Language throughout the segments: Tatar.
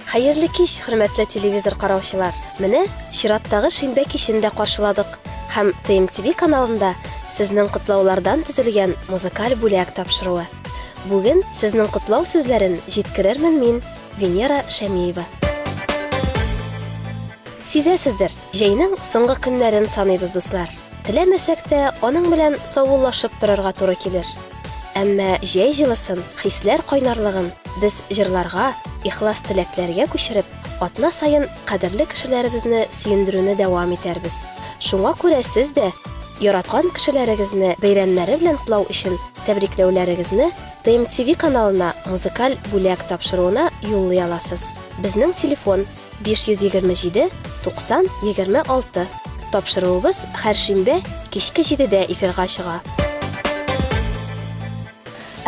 Хәерле кич, хөрмәтле телевизор караучылар. Менә чираттагы шимбә кичен дә каршыладык һәм ТМТВ каналында сезнең котлаулардан төзелгән музыкаль бүләк тапшыруы. Бүген сезнең котлау сүзләрен җиткерермен мин, Венера Шәмиева. Сизәсездер, җәйнең соңгы көннәрен саныйбыз, дуслар. Теләмәсәк тә, аның белән саубуллашып торырга туры килер. Әмма җәй җылысын, хисләр кайнарлыгын без җырларга, ихлас теләкләргә күчереп, атна саен кадерле кешеләребезне сөендерүне дәвам итәрбез. Шуңа күрә сез дә яраткан кешеләрегезне бәйрәмнәре белән котлау өчен тәбрикләүләрегезне ТМТВ каналына музыкаль бүләк тапшыруына юллый аласыз. Безнең телефон, 527 90 26. Тапшыруыбыз һәр шимбә кичке җидедә эфирга чыга.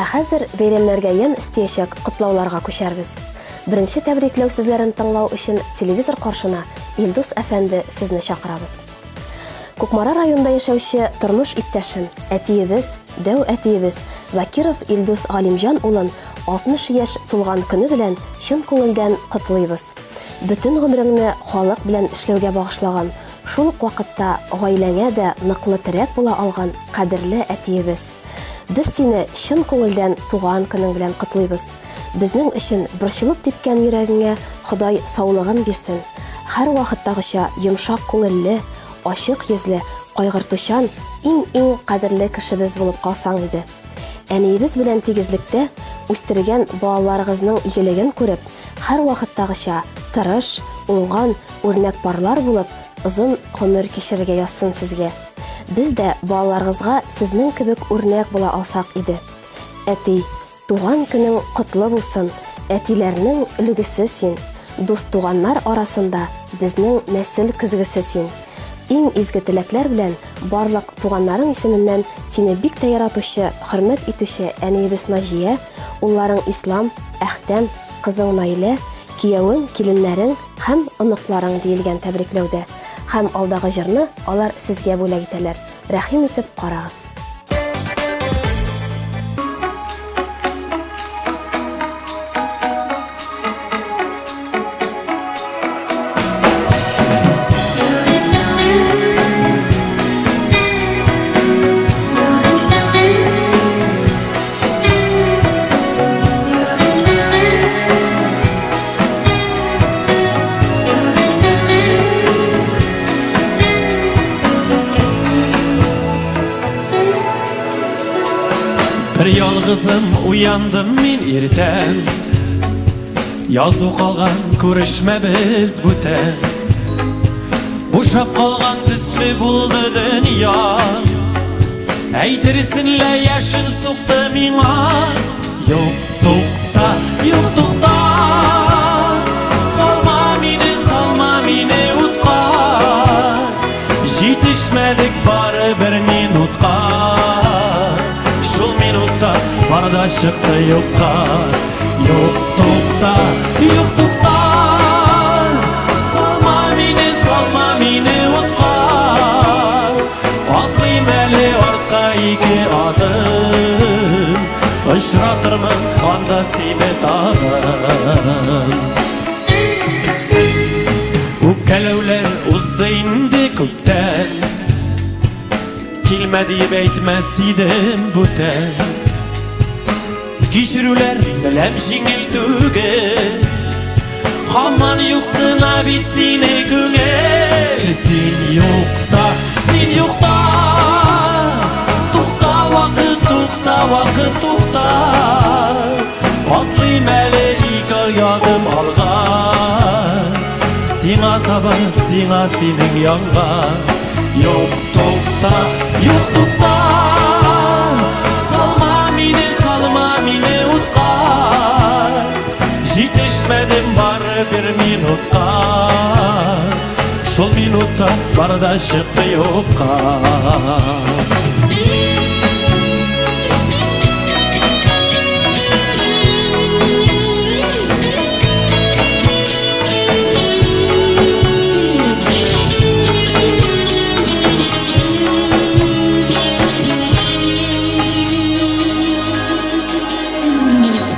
Ә хәзер бәйрәмнәргә ямь өстиячәк котлауларга күчәрбез. Беренче тәбрикләү сүзләрен тыңлау өчен телевизор каршына Илдус әфәнде сезне чакырабыз. Кукмара районында яшәүче тормыш иптәшем, әтиебез, дәү әтиебез Закиров Илдус Галимҗан улын 60 яшь тулган көне белән чын күңелдән котлыйбыз. Бөтен гомереңне халык белән эшләүгә багышлаган, шул ук вакытта гаиләңә дә ныклы терәк була алган кадерле әтиебез. Без сине чын күңелдән туган көнең белән котлыйбыз. Безнең өчен борчылып типкән йөрәгеңә Ходай саулыгын бирсен. Һәрвакыттагыча йомшак күңелле, ачык йөзле, кайгыртучан, иң-иң кадерле кешебез булып калсаң иде. Әниебез белән тигезлектә үстергән балаларыгызның игелеген күреп, һәрвакыттагыча тырыш, уңган, үрнәк парлар булып, озын гомер кичерергә язсын сезгә. Без дә балаларыгызга сезнең кебек үрнәк була алсак иде. Әти, Туган көнең котлы булсын, әтиләрнең өлгесе син, дус-туганнар арасында безнең нәсел көзгесе син. Иң изге теләкләр белән барлык туганнарың исеменнән сине бик тә яратучы, хөрмәт итүче әниебез Наҗия, улларың Ислам, Әхтәм, кызың Наилә, киявең, киленнәрең һәм оныкларың, диелгән тәбрикләүдә. Һәм алдагы җырны алар сезгә бүләк итәләр. Рәхим итеп карагыз. Бер ялгызым уяндым мин иртән Язу калган күрешмәбез бүтән Бушап калган төсле булды дөнья Әйтерсең лә яшен сукты миңа Юк, тукта, юк, тукта Салма мине, салма мине утка Җитешмәдек бары бер минутка Шул минутта бар да чыкты юкка Юк, тукта, юк, тукта Салма мине, салма мине утка Атлыйм әле артка ике адым Очратырмын анда сине тагын Үпкәләүләр узды инде күптән Килмә диеп әйтмәс идем бүтән Кичерүләр белән җиңел түгел Һаман юксына бит сине күңел Син юкта, син юкта Тукта вакыт, тукта вакыт, тукта Атлыйм әле ике ягым алга Сиңа таба, сиңа синең янга Юк, тукта, юк, тукта Салма мине, салма мине утка Җитешмәдем бары бер минутка Шул минутта бар да чыкты юкка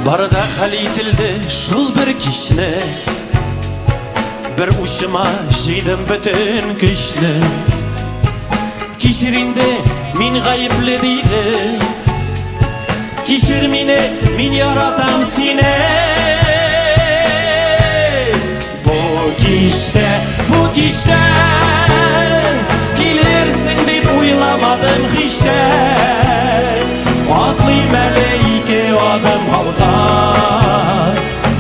Бары да хәл ителде шул бер кичне. Бер учыма җыйдым бөтен көчне. Кичер инде, мин гаепле дидем. Кичер мине, мин яратам сине. Бу кичтә, бу кичтә килерсең дип уйламадым һич тә. Атлыйм әле ике адым алга.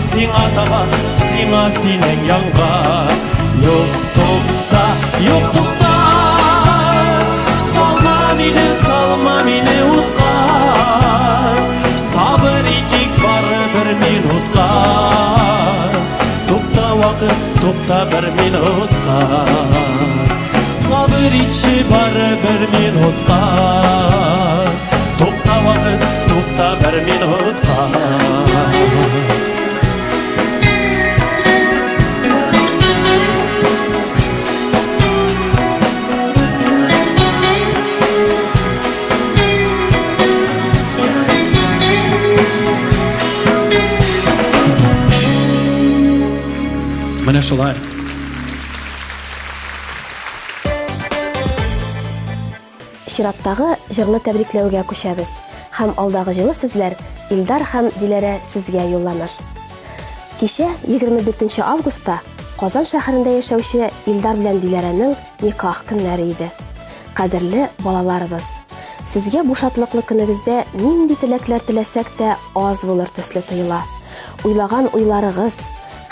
Сиңа таба, сиңа синең янга. Юк, тукта, юк, тукта. Салма мине, салма мине утка. Сабыр итик бары бер минутка. Тукта вакыт, тукта бер минутка. Сабыр итче бары бер минутка. Тукта вакыт, тукта бер минутка. Менә шулай. Чираттагы җырлы тәбрикләүгә күчәбез һәм алдагы җылы сүзләр Илдар һәм Диләрә сезгә юлланыр. Кичә, 24 августта, Казан шәһәрендә яшәүче Илдар белән Диләрәнең никах көннәре иде. Кадерле балаларыбыз! Сезгә бу шатлыклы көнегездә нинди теләкләр теләсәк тә аз булыр төсле тоела. Уйлаган уйларыгыз,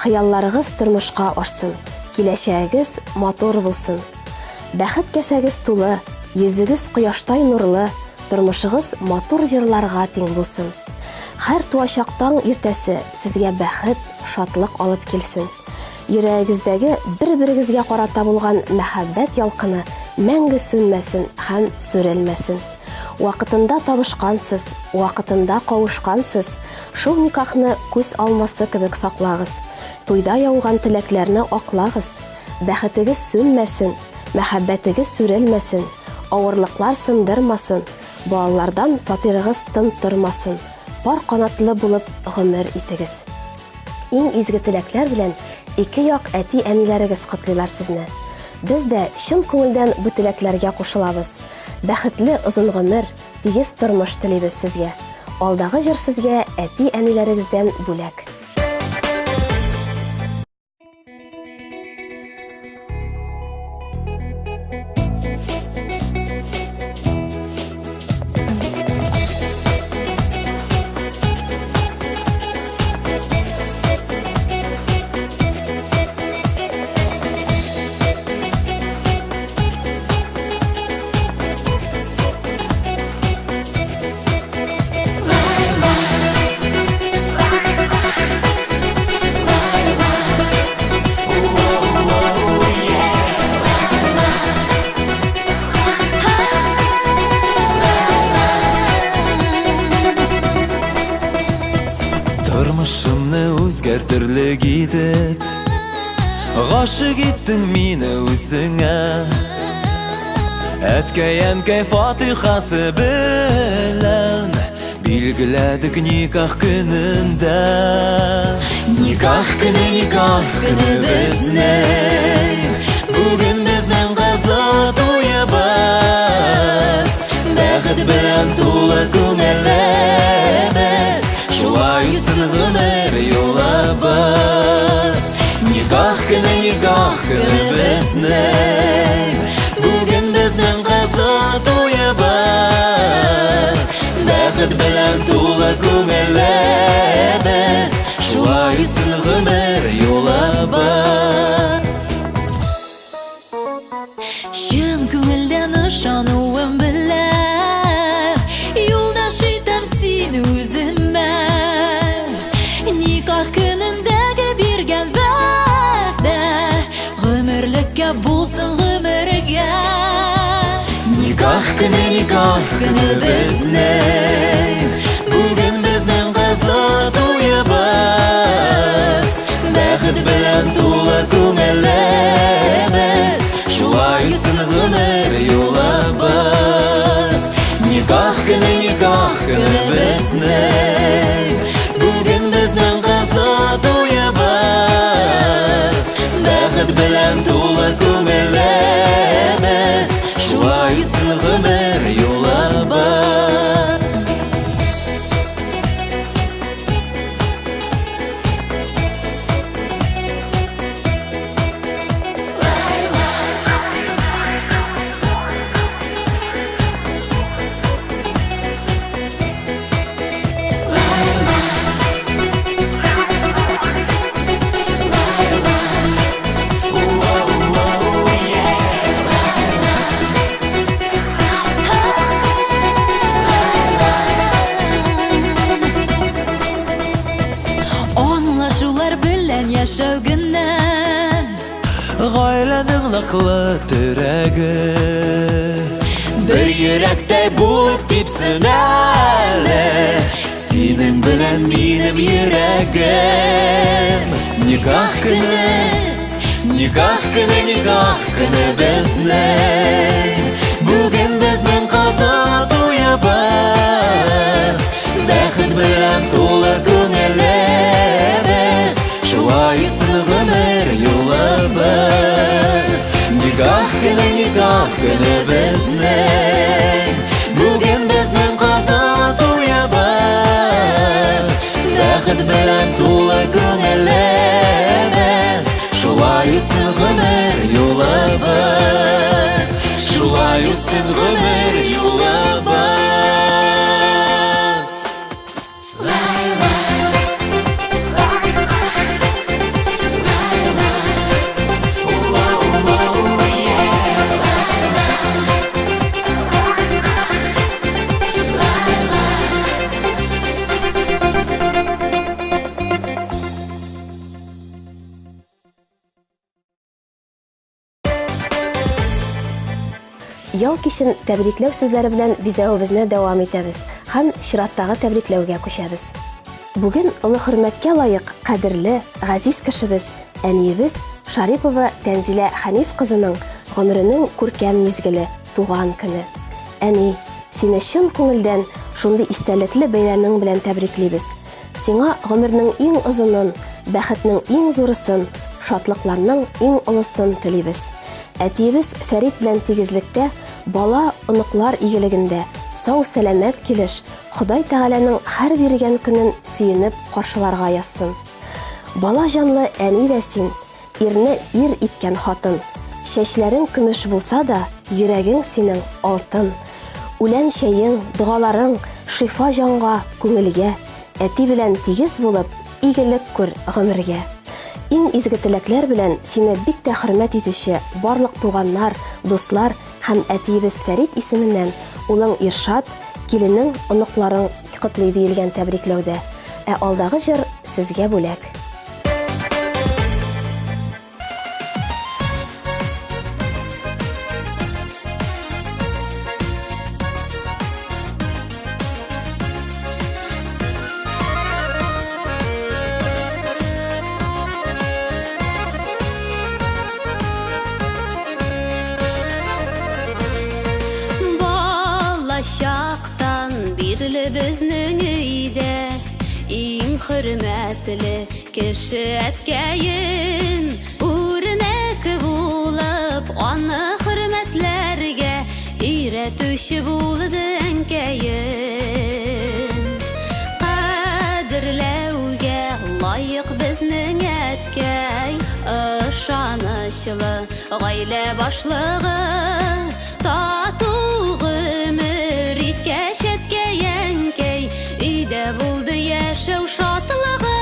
хыялларыгыз тормышка ашсын, киләчәгегез матур булсын. Бәхет кәсәгез тулы, йөзегез кояштай нурлы, тормышыгыз матур җырларга тиң булсын. Һәр туачак таң иртәсе сезгә бәхет, шатлык алып килсен. Йөрәгегездәге бер-берегезгә карата булган мәхәббәт ялкыны мәңге сүнмәсен һәм сүрелмәсен. Вакытында табышкансыз, вакытында кавышкансыз, шул никахны күз алмасы кебек саклагыз. Туйда яуган теләкләрне аклагыз. Бәхетегез сүнмәсен, мәхәббәтегез сүрелмәсен, авырлыклар сындырмасын, балалардан фатирыгыз тын тормасын, пар канатлы булып гомер итегез. Иң изге теләкләр белән ике як әти-әниләрегез котлыйлар сезне. Без дә чын күңелдән бу теләкләргә кушылабыз. Бәхетле озын гомер, тигез тормыш телибез сезгә. Алдагы җыр сезгә әти-әниләрегездән бүләк. Тормышымны үзгәртерлек итеп Гашык иттең мине үзеңә Әткәй-әнкәй фатихасы белән Билгеләдек никах көнендә. Никах көне, никах көне безнең. Бүген безнең кызыл туебыз. Бәхет белән тулы күңелебез. Шулай үтсен гомер юлыбыз. Никах көне, никах көне безнең. Бүген безнең кызыл туебыз. Бәхет белән тулы күңелебез. Шулай үтсен гомер юлыбыз. Чын күңелдән ышануым белән Юлдаш итәм сине үземә. Никах көнендәге биргән вәгъдә Гомерлеккә булсын гомергә. Никах көне, никах көне безнең. Бүген безнең кызыл туебыз. Бәхет белән тулы күңелебез. Шулай үтсен гомер юлыбыз. Никах көне, никах көне безнең. Бүген безнең кызыл туебыз. Бәхет белән яшәү генә. Гаиләнең ныклы терәге. Бер йөрәктәй булып типсен әле Синең белән минем йөрәгем. Никах көне, никах көне, никах көне безнең. Бүген безнең каза туебыз. Бәхет белән тулы күңелебез. Шулай итсен гомер юлыбыз. Никах көне, никах көне безнең. Бүген безнең каза туебыз. Бәхет белән тулы күңелебез. Шулай үтсен гомер юлыбыз. Шулай үтсен гомер юлыбыз. Ял кичен тәбрикләү сүзләре белән бизәвебезне дәвам итәбез һәм чираттагы тәбрикләүгә күчәбез. Бүген олы хөрмәткә лаек, кадерле, газиз кешебез, әниебез Шарипова Тәнзилә Хәниф кызының гомеренең күркәм мизгеле, туган көне. Әни, сине чын күңелдән шундый истәлекле бәйрәмең белән тәбриклибез. Сиңа гомернең иң озынын, бәхетнең иң зурысын, шатлыкларның иң олысын телибез. Әтиебез Фәрит белән тигезлектә, бала, оныклар игелегендә, сау-сәламәт килеш, Ходай Тәгаләнең һәр биргән көнен сөенеп каршыларга язсын. Бала җанлы әни дә син, ирне ир иткән хатын. Чәчләрең көмеш булса да, йөрәгең синең алтын. Үлән чәең, догаларың шифа җанга, күңелгә. Әти белән тигез булып, игелек күр гомергә. Иң изге теләкләр белән сине бик тә хөрмәт итүче барлык туганнар, дуслар һәм әтиебез Фәрит исеменнән улың Иршат, киленең, оныкларың котлый диелгән тәбрикләүдә. Ә алдагы җыр сезгә бүләк. Балачактан бирле безнең өйдә иң хөрмәтле кеше әткәем. Үрнәк булып аны хөрмәтләргә өйрәтүче булды әнкәем. Кадерләүгә лаек безнең әткәй, ышанычлы гаилә башлыгы. Тату гомер иткәч әткәй-әнкәй, өйдә булды яшәү шатлыгы.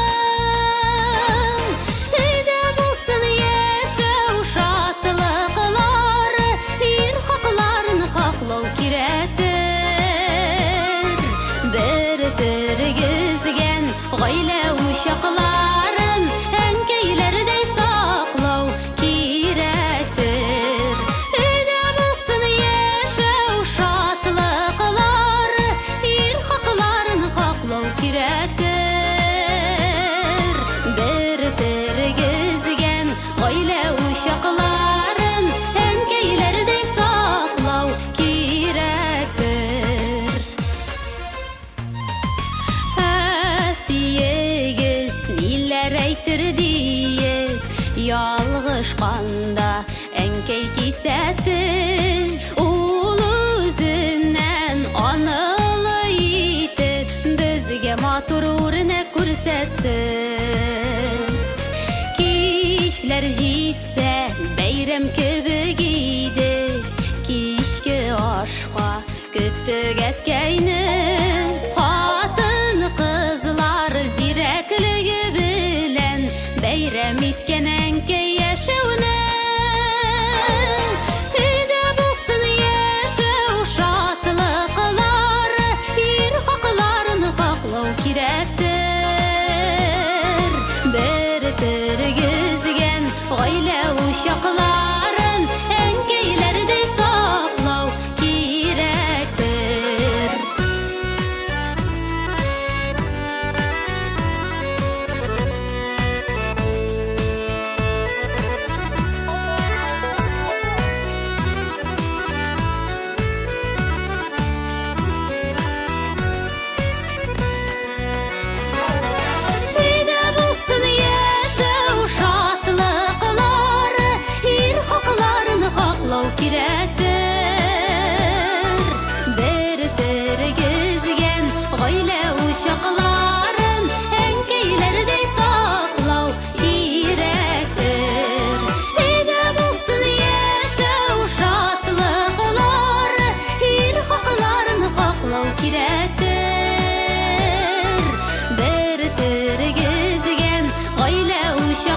Өйдә булсын яшәү шатлыклары, ир хакларын хаклау кирәктер. Бер тергезгән гаилә учакларын әнкәйләрдәй саклау кирәктер. Өйдә булсын яшәү шатлыклары, ир хакларын хаклау кирәктер. Бер тергезгән гаилә учакларын әнкәйләрдәй саклау кирәктер. Әтиегез ниләр әйтер диеп, ялгышканда әнкәй кисәтте. Ул үзеннән аны олы итеп, безгә матур үрнәк күрсәтте. Кичләр җитсә, бәйрәм кебек иде, кичке ашка Көттек әткәйне, хатын-кызлар зирәклеге белән бәйрәм иткән әнкәй яшәүне. Өйдә булсын яшәү шатлыклары, ир хакларын хаклау кирәктер. Бер тел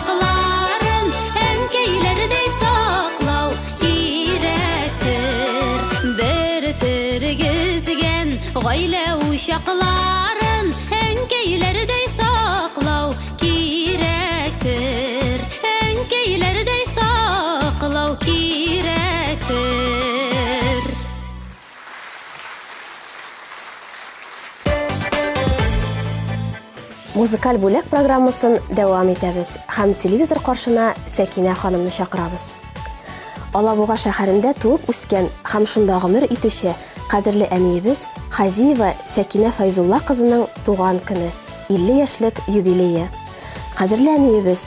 учакларын әнкәйләрдәй саклау кирәктер. Бер тергезгән гаилә учакларын әнкәйләрдәй саклау кирәктер. Әнкәйләрдәй саклау кирәктер. Музыкаль бүләк программасын дәвам итәбез һәм телевизор каршына Сәкинә ханымны чакырабыз. Алабуга шәһәрендә туып үскән һәм шунда гомер итүче кадерле әниебез Хазиева Сәкинә Фәйзулла кызының туган көне, 50 яшьлек юбилее. Кадерле әниебез,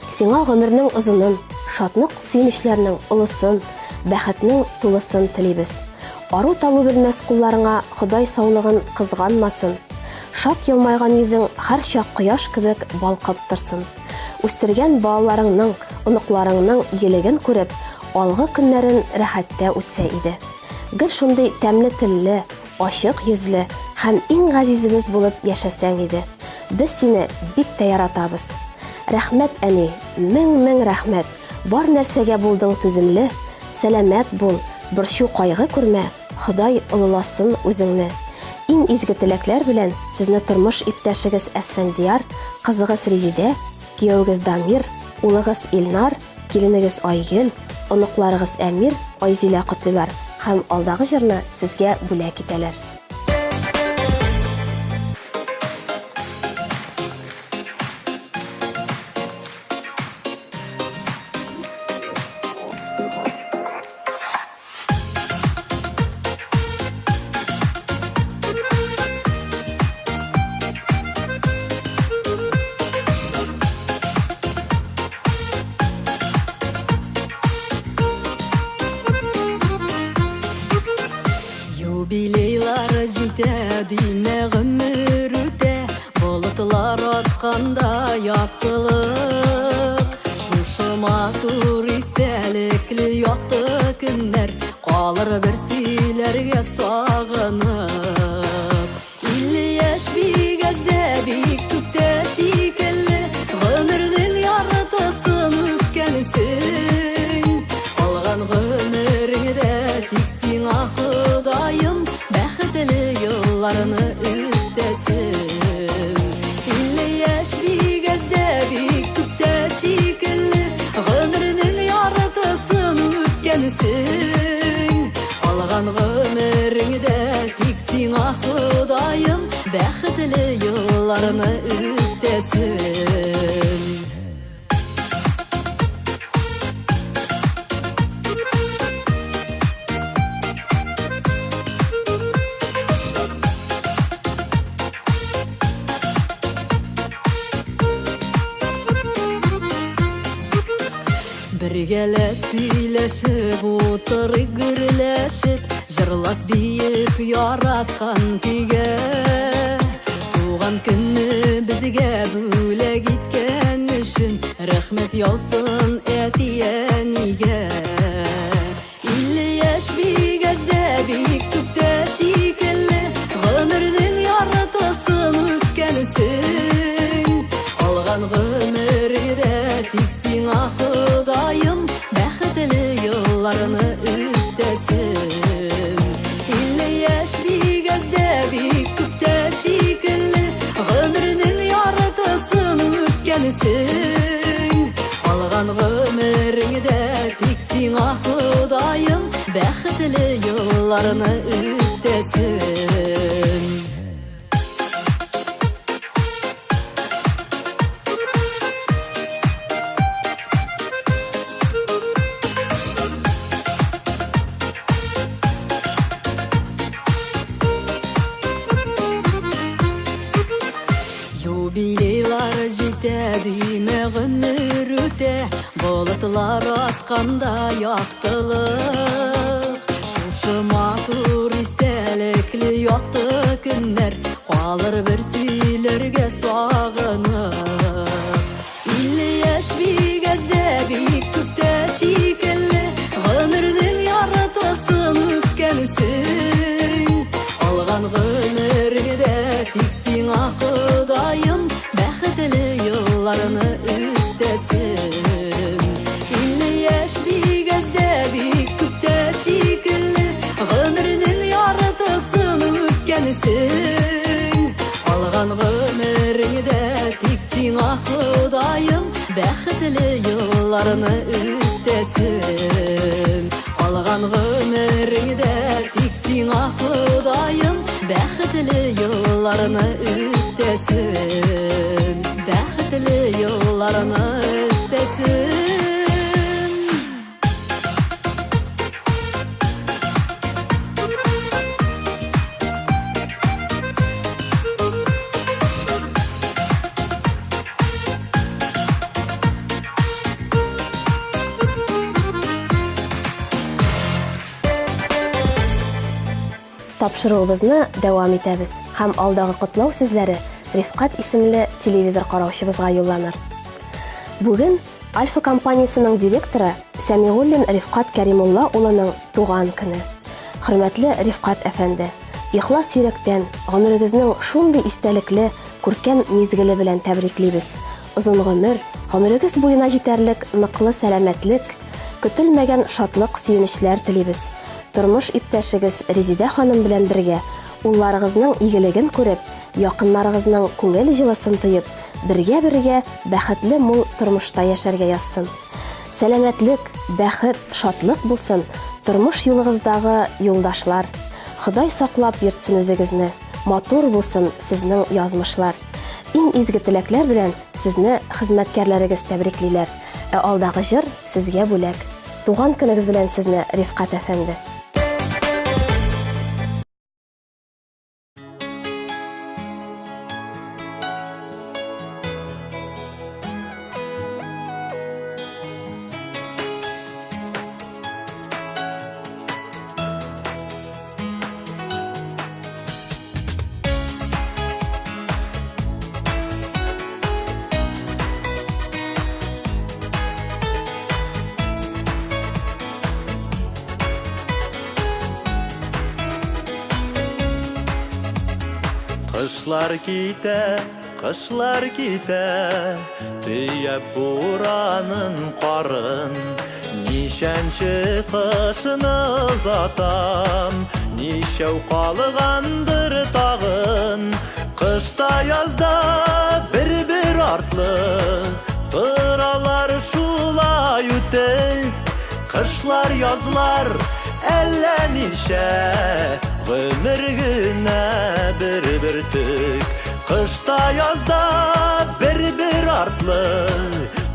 сиңа гомернең озынын, шатлык-сөенечләрнең олысын, бәхетнең тулысын телибез. Ару-талу белмәс кулларыңа Ходай саулыгын кызганмасын. Шат елмайган йөзең һәрчак кояш кебек балкып торсын. Үстергән балаларыңның, оныкларыңның игелеген күреп, алгы көннәрен рәхәттә үтсә иде. Гел шундый тәмле телле, ачык йөзле һәм иң газизебез булып яшәсәң иде. Без сине бик тә яратабыз. Рәхмәт, әни, мең-мең рәхмәт! Бар нәрсәгә булдың түземле, сәламәт бул, борчу-кайгы күрмә, Ходай олыласын үзеңне. Иң изге теләкләр белән сезне тормыш иптәшегез Әсфәндияр, кызыгыз Резидә, киявегез Дамир, улыгыз Илнар, киленегез Айгөл, оныкларыгыз Әмир, Айзилә котлыйлар һәм алдагы җырны сезгә бүләк итәләр. Юбилейлар җитә, димә гомер үтә, Болытлар атканда яктылык. Шушы матур истәлекле якты көннәр Калыр бер сөйләргә сагынып. 50 яшь бик әз дә, бик күп тә шикелле, Гомернең яртысын үткәнсең. Калган гомереңдә тик сиңа Ходаем Бәхетле елларны өстәсен. 50 яшь бик әз дә, бик күп тә шикелле, Гомернең яртысын үткәнсең. Калган гомереңдә тик сиңа Ходаем Бәхетле елларны өстәсен. Бергәләп сөйләшеп утырыйк гөрләшеп, җырлап биеп яраткан көйгә. Туган көнне безгә бүләк иткән өчен рәхмәт яусын әти-әнигә. 50 яшь бик әз дә, бик күп тә шикелле, гомернең яртысын үткәнсең. Калган гомергә тик сиңа Ходаем бәхетле елларны өстәсен. 50 яшь бик әз дә, бик күп тә шикелле, гомернең яртысын үткәнсең. Калган гомереңдә тик сиңа Ходаем бәхетле елларны өстәсен. Юбилейлар җитә, димә гомер үтә, Болытлар атканда яктылык. Шушы матур истәлекле якты көннәр Калыр бер сөйләргә сагынып. 50 яшь бик әз дә, бик күп тә шикелле, Гомернең яртысын үткәнсең. Калган гомергә тик сиңа Ходаем Бәхетле елларны өстәсен. Бәхетле елларны өстәсен. Калган гомереңдә тик сиңа Ходаем бәхетле елларны өстәсен. Бәхетле елларны өстәсен. Тапшыруыбызны дәвам итәбез һәм алдагы котлау сүзләре Рифкать исемле телевизор караучыбызга юлланыр. Бүген Альфа компаниясенең директоры Сәмигуллин Рифкать Кәримулла улының туган көне. Хөрмәтле Рифкать әфәнде, ихлас йөрәктән гомерегезнең шундый истәлекле, күркәм мизгеле белән тәбриклибез. Озын гомер, гомерегез буена җитәрлек ныклы сәламәтлек, көтелмәгән шатлык-сөенечләр телибез. Тормыш иптәшегез Резидә ханым белән бергә улларыгызның игелеген күреп, якыннарыгызның күңел җылысын тоеп, бергә-бергә бәхетле мул тормышта яшәргә язсын. Сәламәтлек, бәхет, шатлык булсын тормыш юлыгыздагы юлдашлар. Ходай саклап йөртсен үзегезне, матур булсын сезнең язмышлар. Иң изге теләкләр белән сезне хезмәткәрләрегез тәбриклиләр. Ә алдагы җыр сезгә бүләк. Туган көнегез белән сезне, Рифкать әфәнде! Кышлар китә, кышлар китә, Төяп буранын карын. Ничәнче кышны озатам, Ничәү калгандыр тагын. Кышта язда бер-бер артлы Торалар шулай үтеп. Кышлар, язлар әллә ничә, Гомер генә бер бөртек. Кышта, язда бер-бер артлы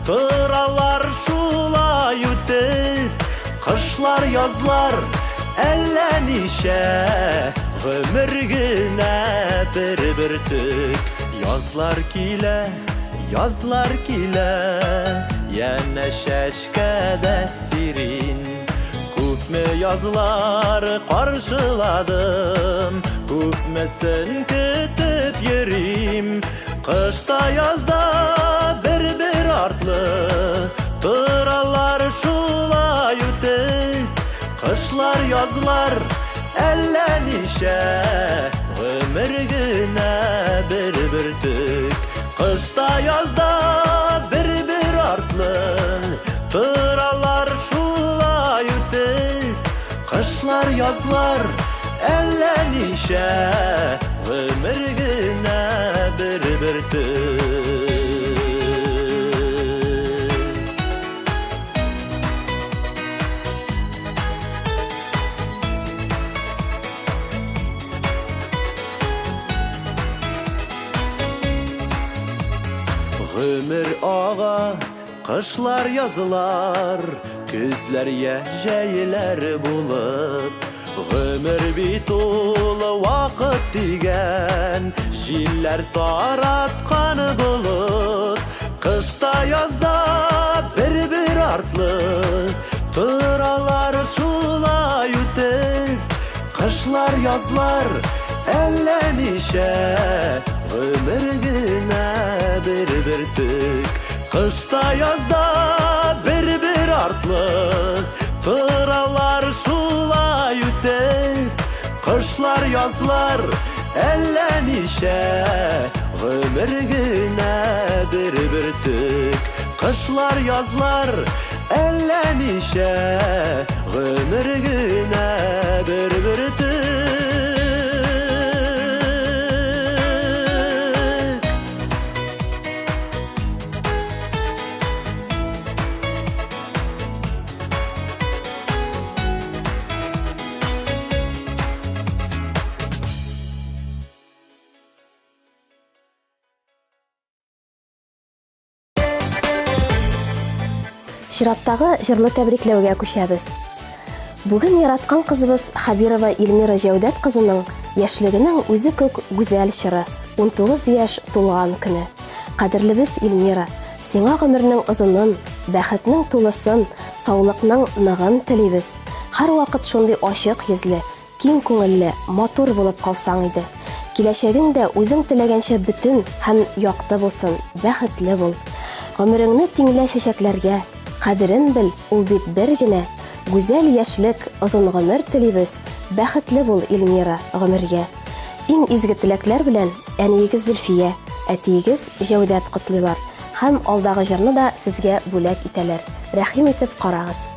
Торалар шулай үтеп. Кышлар, язлар әллә ничә, Гомер генә бер бөртек. Язлар килә, язлар килә, Янә чәчкәдә сирин. Күпме язлар каршыладым, Күпмесен көтеп йөрим. Кышта, язда бер-бер артлы Торалар шулай үтеп. Кышлар, язлар әллә ничә, Гомер генә бер бөртек. Кышта, язда бер-бер артлы Торалар шулай үтеп. Кышлар, язлар әллә ничә, Гомер генә бер бөртек. Гомер ага, кышлар, язлар, Көзләр я җәйләр булып. Гомер бит ул вакыт дигән, Җилләр тараткан болыт. Кышта, язда бер-бер артлы Торалар шулай үтеп. Кышлар, язлар әллә ничә, Гомер генә бер бөртек. Кышта, язда бер-бер артлы Торалар шулай үтеп. Кышлар, язлар әллә ничә, Гомер генә бер бөртек. Кышлар, язлар әллә ничә, Гомер генә бер бөртек. Чираттагы җырлы тәбрикләүгә күчәбез. Бүген яраткан кызыбыз Хәбирова Эльмира Җәүдәт кызының яшьлегенең үзе күк гүзәл чоры, 19 яшь тулган көне. Кадерлебез Эльмира, сиңа гомернең озынын, бәхетнең тулысын, саулыкның ныгын телибез. Һәрвакыт шундый ачык йөзле, Киң күңелле, матур булып калсаң иде. Киләчәгең дә үзең теләгәнчә бөтен һәм якты булсын, бәхетле бул. Гомереңне тиңлә чәчәкләргә, кадерен бел, ул бит бер генә. Гүзәл яшьлек, озын гомер телибез, бәхетле бул, Эльмира, гомергә. Иң изге теләкләр белән әниегез Зөлфия, әтиегез Җәүдәт котлыйлар һәм алдагы җырны да сезгә бүләк итәләр. Рәхим итеп карагыз.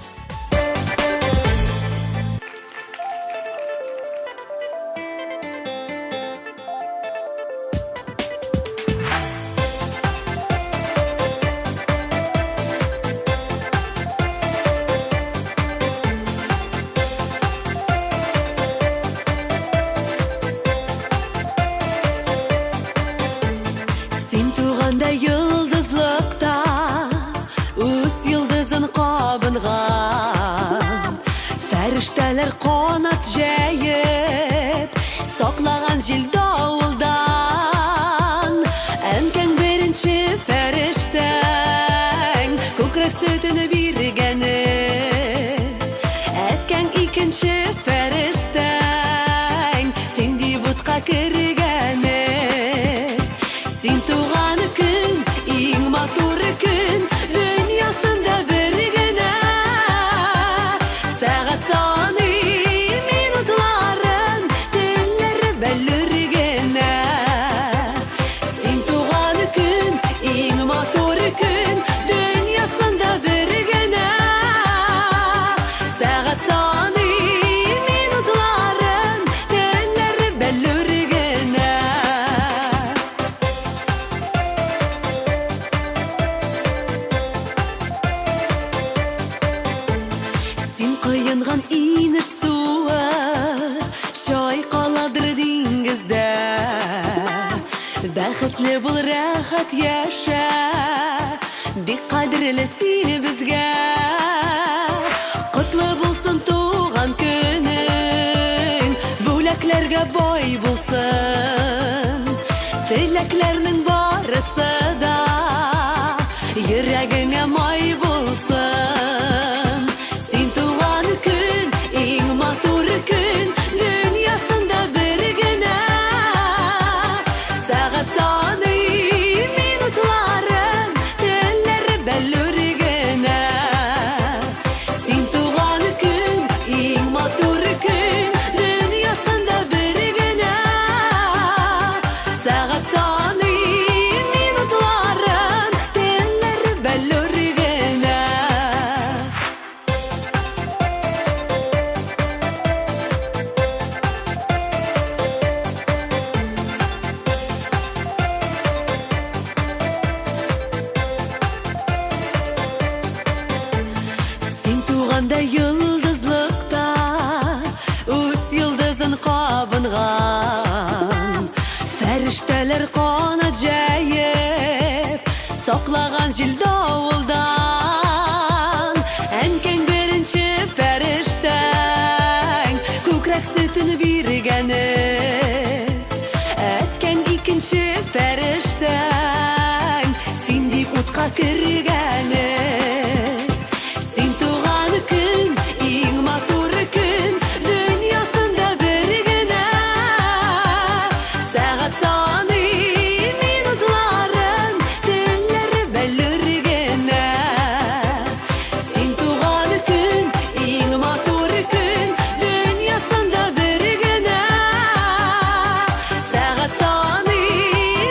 Син туганда йолдызлыкта Үз йолдызын кабынган Фәрештәләр канат җәеп Саклаган җил давылдан Әнкәң беренче фәрештәң Күкрәк сөтен биргәне Әткәң икенче фәрештәң Син дип утка кергәне Син туган көн, иң матур көн, дөньясында бер генә. Сәгать саный минутларын, төннәр бәллүр генә. Син туган көн, иң матур көн, дөньясында бер генә. Сәгать саный минутларын, төннәр бәллүр генә. Син коенган инеш суы Чайкаладыр диңгездә. Бәхетле бул, рәхәт яшә, Бик кадерле син безгә. Котлы булсын туган көнең, Бүләкләргә бай булсын. Теләкләрнең барысы да Йөрәгеңә май булсын. Син туган көн, иң матур көн, Дөньясында бер генә. Сәгать саный минутларын, Төннәр бәллүр генә. Син туган көн, иң матур көн, Дөньясында бер генә. Сәгать саный минутларын, Төннәр бәллүр генә. Син туганда йолдызлыкта үз йолдызын кабынган. Фәрештәләр канат җәеп саклаган җил давылдан. Әнкәң беренче фәрештәң күкрәк сөтен биргәне. Әткәң икенче фәрештәң син дип утка кергәне. Син туган көн, иң матур көн, дөньясында бер генә. Сәгать саный минутларын, төннәр бәллүр генә. Син туган көн, иң матур көн, дөньясында бер генә. Сәгать саный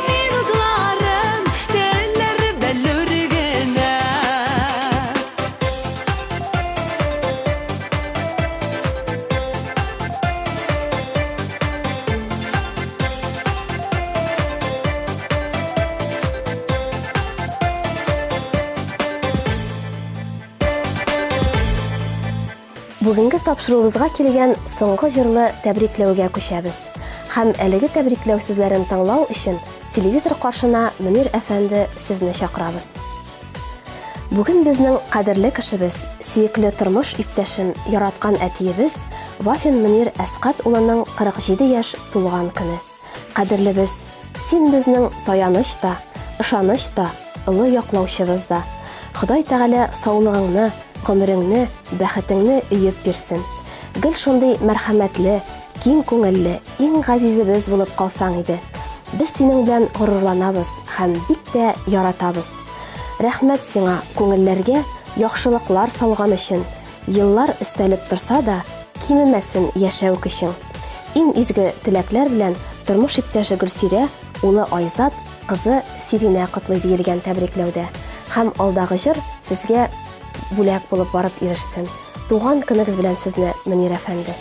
минутларын, төннәр бәллүр генә. Бүгенге тапшыруыбызга килгән соңгы җырлы тәбрикләүгә күчәбез. Һәм әлеге тәбрикләү сүзләрен тыңлау өчен телевизор каршына Мөнир әфәнде сезне чакырабыз. Бүген безнең кадерле кешебез, сөекле тормыш иптәшем, яраткан әтиебез Вафин Мөнир Әскать улының 47 яшь тулган көне. Кадерлебез, син безнең таяныч та, ышаныч та, олы яклаучыбыз да. Ходай Тәгалә саулыгыңны, гомереңне, бәхетеңне өеп бирсен. Гел шундый мәрхәмәтле, киң күңелле, иң газизебез булып калсаң иде. Без синең белән горурланабыз һәм бик тә яратабыз. Рәхмәт сиңа, күңелләргә яхшылыклар салган өчен. Еллар өстәлеп торса да, кимемәсен яшәү көчең. Иң изге теләкләр белән тормыш иптәше Гөлсирә, улы Айзат, кызы Сиринә котлый диелгән тәбрикләүдә. Һәм алдагы җыр сезгә бүләк булып барып ирешсен. Туган көнегез белән сезне, Мөнир әфәнде!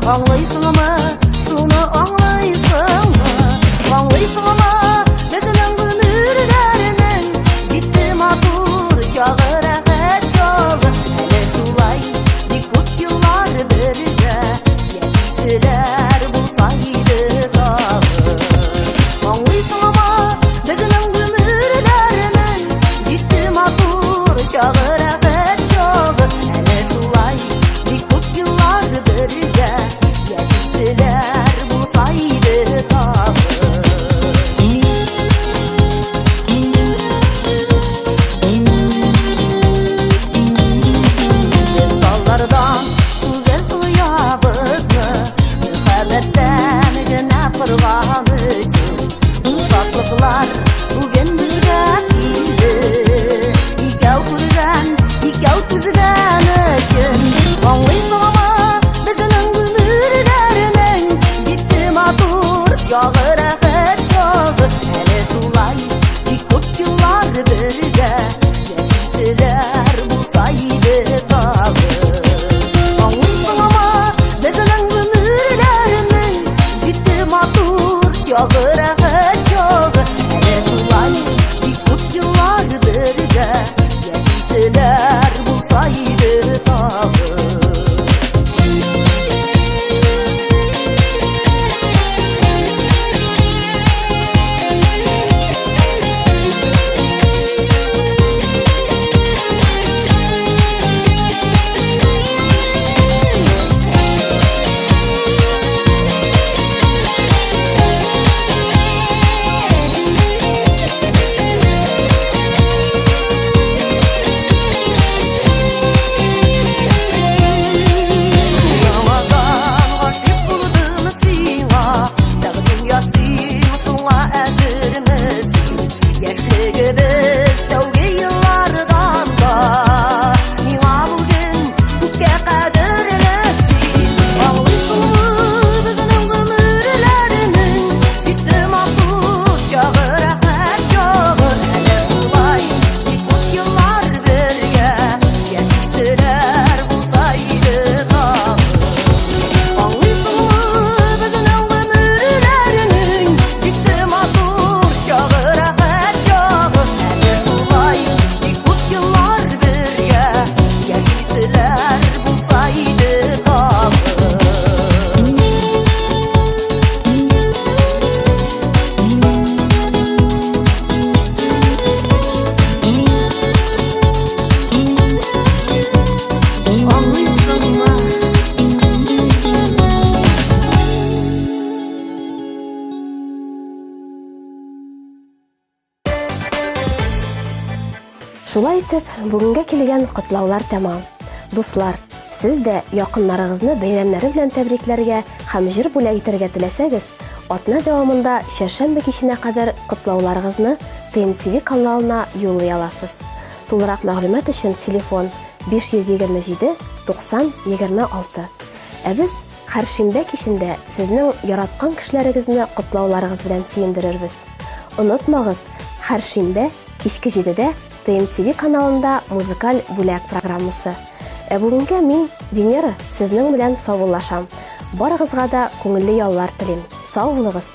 Аңлыйсыңмы, шуны аңлыйсыңмы? Аңлыйсыңмы, безнең гомерләрнең җитте матур чагы, рәхәт чагы. Әле шулай бик күп еллар бергә яшиселәр булса иде тагы. Аңлыйсыңмы, безнең гомерләрнең җитте матур чагы, рәхәт чагы. Әле шулай бик күп еллар бергә яшиселәр булса иде тагы. Без таллардан түгел оябызны Мөхәббәттән генә корган өчен Ул шатлыклар бүген безгә килде Икәү күргән, икәү түзгән өчен Аңлыйсыңмы, безнең гомерләрнең Җитте матур чагы, рәхәт чагы Әле шулай бик күп еллар бергә Яшиселәр булса иде тагы Аңлыйсыңмы, безнең гомерләрнең Җитте матур чагы, рәхәт чагы Әле шулай бик күп еллар бергә Яшиселәр булса иде тагы. Яңадан гашыйк булдым сиңа, Тәкъдим ясыйм, шуңа әзерме син? Яшьлегебез тәүге еллардан да Миңа бүген күпкә кадерле син. Аңлыйсыңмы безнең гомерләрнең Җитте матур чагы, рәхәт чагы. Әле шулай бик күп еллар бергә Яшиселәр булса иде тагы. Аңлыйсыңмы безнең гомерләрнең Җитте матур чагы, рәхәт чагы. Әле шулай бик күп еллар бергә Яшиселәр булса иде тагы. Аңлыйсыңмы? Шулай итеп, бүгенгә килгән котлаулар тәмам. Дуслар, сез дә якыннарыгызны бәйрәмнәре белән тәбрикләргә һәм җыр бүләк итәргә теләсәгез, Атна дәвамында чәршәмбе киченә кадәр котлауларыгызны ТМТВ каналына юллый аласыз. Тулырак мәгълүмат өчен телефон 527 90 26. Ә без һәр шимбә кичендә сезнең яраткан кешеләрегезне котлауларыгыз белән сөендерербез. Онытмагыз, һәр шимбә кичке 7-дә ТМТВ каналында Музыкаль бүләк программасы. Ә бүгенгә мин, Венера, сезнең белән саубуллашам. Барыгызга да күңелле яллар телим. Сау булыгыз!